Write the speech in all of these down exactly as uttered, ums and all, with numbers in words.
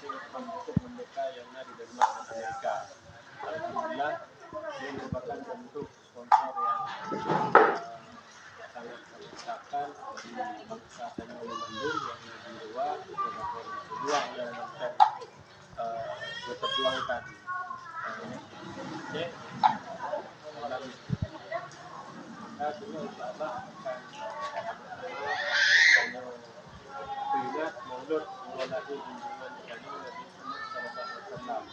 Untuk merdeka yang na di Denmark dan Amerika. Alhamdulillah, ini merupakan bentuk sponsor yang, eh, sangat kami harapkan dari bangsa kami mandum yang na di luar, sebagai pejuang yang akan, eh, diperjuangkan, eh, Aceh dalam, maka, insya Allah akan, eh, teringat maulud uroe lahé junjungan geutanyoe Nabi Muhammad sallallahu alaihi wasallam.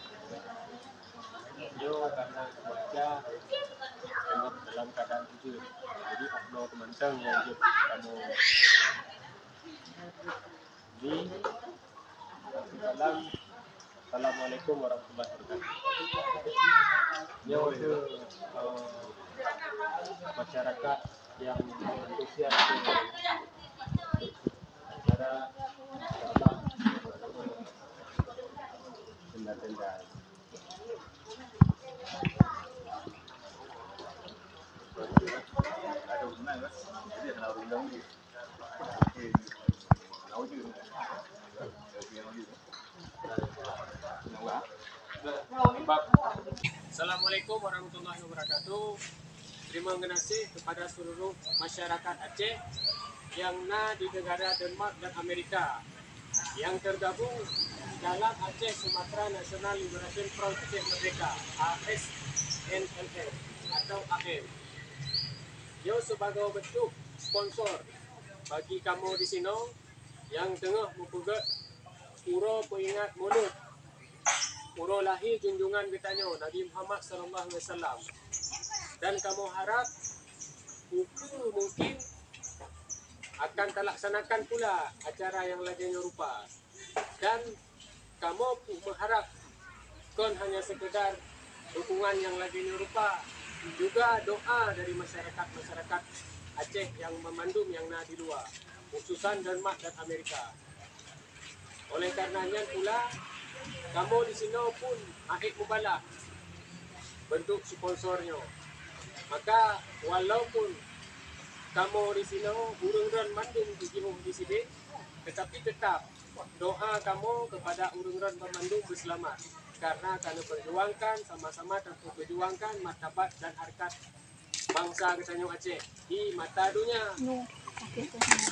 Nyoe karena cuaca dalam keadaan hujan. Jadi, abnoe teumantong nyang jeuet kamoe di. Salam. Assalamualaikum warahmatullahi wabarakatuh. Nyoe untuk, eh, masyarakat yang antusias ke acara, insya Allah, tenda-tenda. Assalamualaikum warahmatullahi wabarakatuh. Terima kasih kepada seluruh masyarakat Aceh yang na di negara Denmark dan Amerika yang tergabung dalam Aceh Sumatra National Liberation Front Aceh Merdeka, A S N L F atau A M. Nyoe sebagai bentuk sponsor bagi kamoe di sinoe nyang teungoh meupeugét uroe peuingat Maulud, uroe lahé junjungan geutanyoe Nabi Muhammad sallallahu alaihi wasallam. Dan kamoe harab ukeue mungkin akan talaksanakan pula acara nyang lagée nyoe rupa. Dan kamoe pun meuharab kon hanya sekedar dukungan nyang lagée nyoe rupa, juga doa dari masyarakat-masyarakat Aceh nyang meumandum nyang na di luwa, khususan Denmark dan Amerika. Oleh karena nyan pula, kamoe di sinoe pun akhé mubalah bentuk sponsor nyoe. Maka, walaupun kamoe di sinoe ureuëng droen mandum jiôh di sidéh, tetapi tetap doa kamoe kepada ureuëng droen mandum beuseulamat, karena ka neupeurjuangkan, sama-sama tapeurjuangkan martabat dan harkat bansa geutanyoe Aceh di mata donya.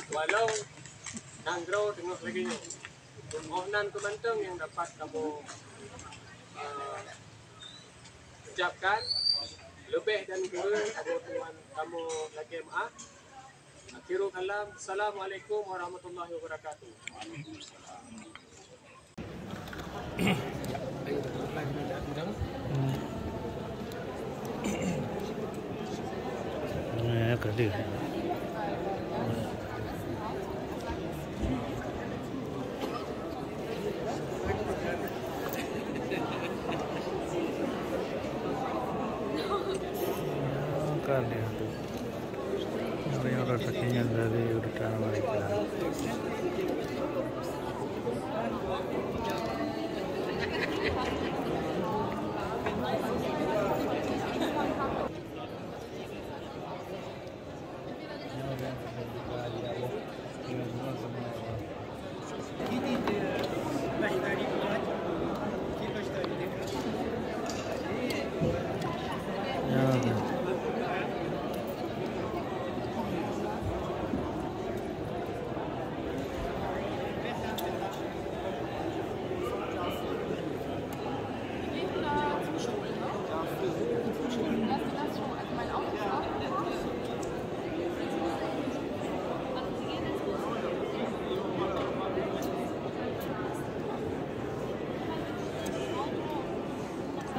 Walau nanggroe teungoh lagée nyoe. Nyoe nan keumantong nyang dapat kamoe, eh, ucapkan. Leubeh dan kureueng kamoe tuan kamoe lakée meuáh. Akhirul kalam, Assalamualaikum warahmatullahi wabarakatuh. Orang-orang sakingan dari urutan mereka.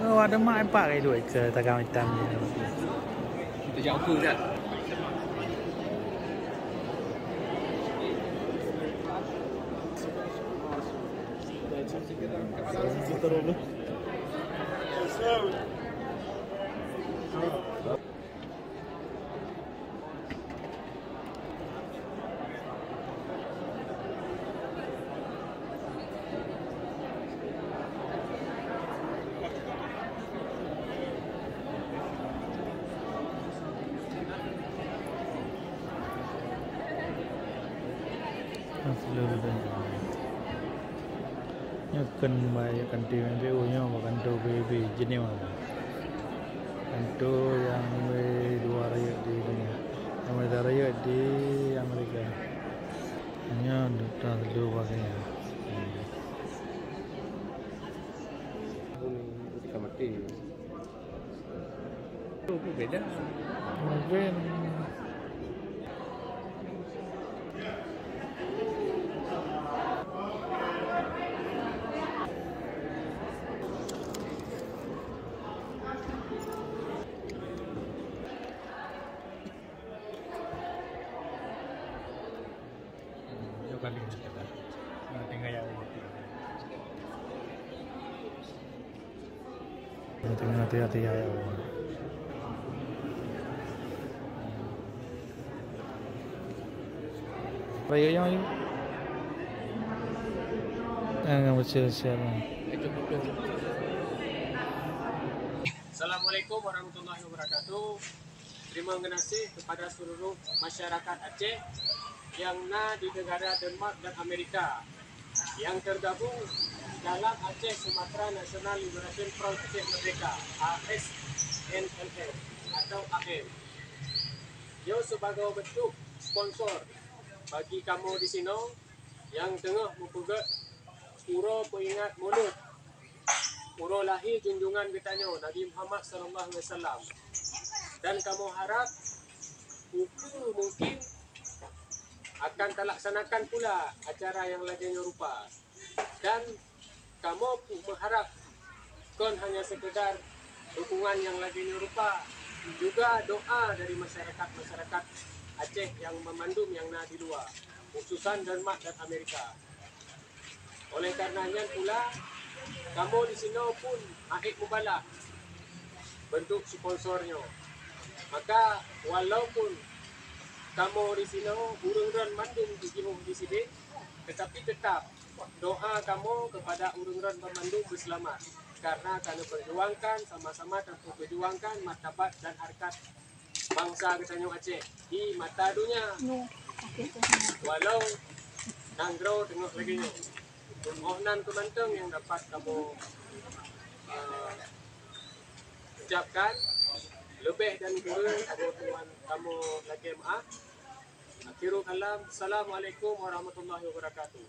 Oh, ada mak empat kali duit ke tagam hitam je. Kita jauh tu, Zat. Nyoe kheun bak kantor M P O nyoe bak kantor P B B Jenewa. Kantor nyang nomor dua rayeuk di dunia. Nyang nomor tiga rayeuk di Amerika. Nyoe duta teuh bak Kenya. Hmm. Oh, beda. Mungkin. Hmm, yuk kali ni kita. Nah, tinggal yang ini. Tengah hati-hati ya, ya Allah. Raya yang ayu. Jangan bersiap-siap. Assalamualaikum warahmatullahi wabarakatuh. Terima kasih kepada seluruh masyarakat Aceh yang na di negara Denmark dan Amerika yang tergabung dalam Aceh Sumatra National Liberation Front Aceh Merdeka, A S N L F atau A M. Nyoe sebagai bentuk sponsor bagi kamoe di sinoe nyang teungoh meupeugét uroe peuingat Mulud, uroe lahé junjungan geutanyoe Nabi Muhammad sallallahu alaihi wasallam. Dan kamoe harab ukeue mungkin akan talaksanakan pula acara nyang lagée nyoe rupa. Dan kamoe pun meuharab kon hanya sekedar dukungan nyang lagée nyoe rupa, juga doa dari masyarakat-masyarakat Aceh nyang meumandum nyang na di luwa, khususan Denmark dan Amerika. Oleh karena nyan pula, kamoe di sinoe pun akhé mubalah bentuk sponsor nyoe. Maka, walaupun kamoe di sinoe ureuëng droen mandum jiôh di sidéh, tetapi tetap doa kamoe kepada ureuëng droen bandum beuseulamat, karena ka neupeurjuangkan, sama-sama tapeujuangkan martabat dan harkat bansa geutanyoe Aceh di mata donya. Walau nanggroe teungoh lagée nyoe. Permohonan keu mantong nyang dapat kamoe, eh, ucapkan, leubeh dan kureueng kamoe tuan kamoe lakée meuáh. Akhirul kalam, Assalamualaikum warahmatullahi wabarakatuh.